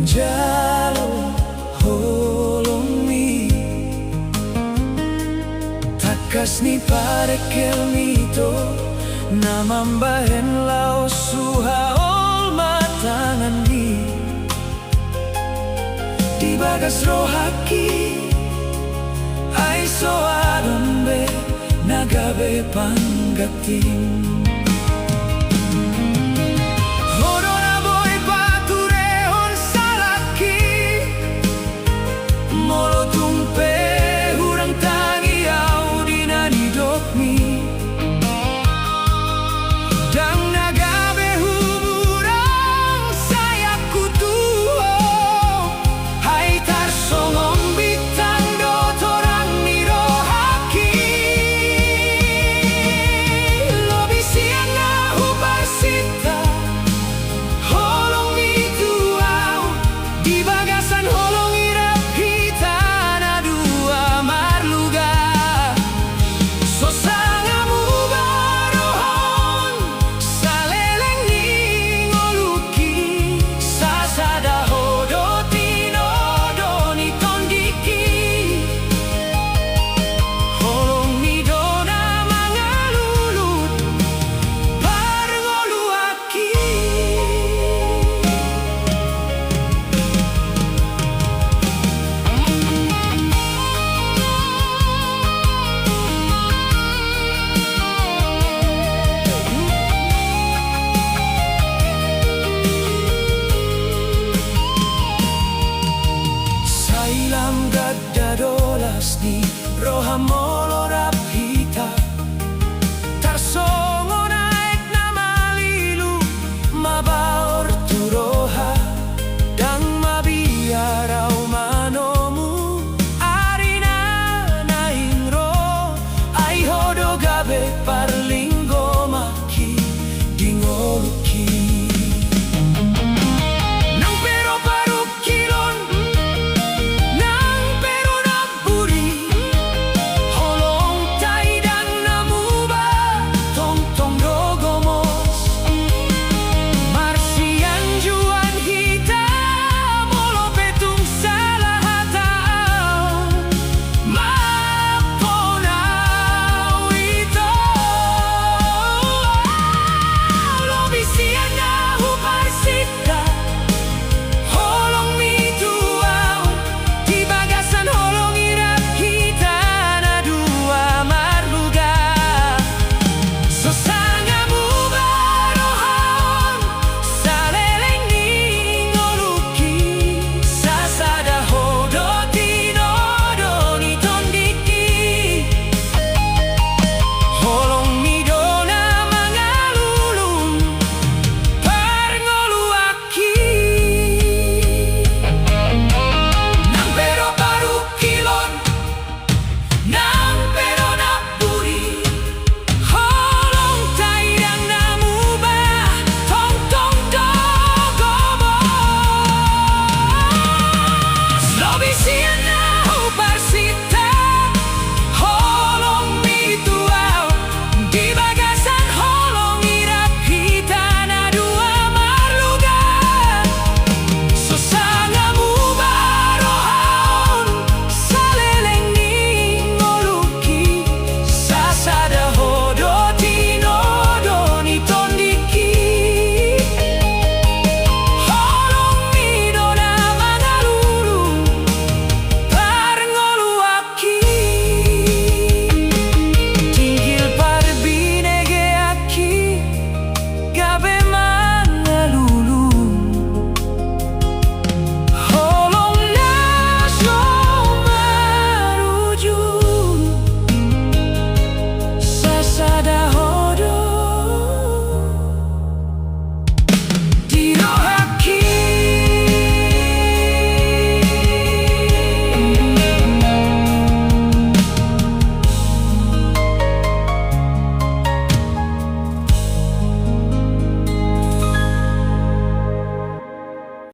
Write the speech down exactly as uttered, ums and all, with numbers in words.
Jalo holongmi. Tangkas ni parengkelmi do na mambahen laos huhaol ma tanganmi di bagas rohangki. Ai so adong be na gabe panggantim. Ho do na boi paturehon salangki. Molo tung pe hurang tangi au di na nidokmi, ndang na gabe humurang sayangku tu ho. Ai tarsongon bintang do torang ni rohangki. Lobi sian na huparsinta holongmi tu au. Di bagasan holong i rap hita na dua marluga. So sanga muba roha on saleleng ni ngolungki, sasada ho do tinodo ni tondingki. Holongmi do na mangalulut parngoluan. Sai lam ganda do las ni roham.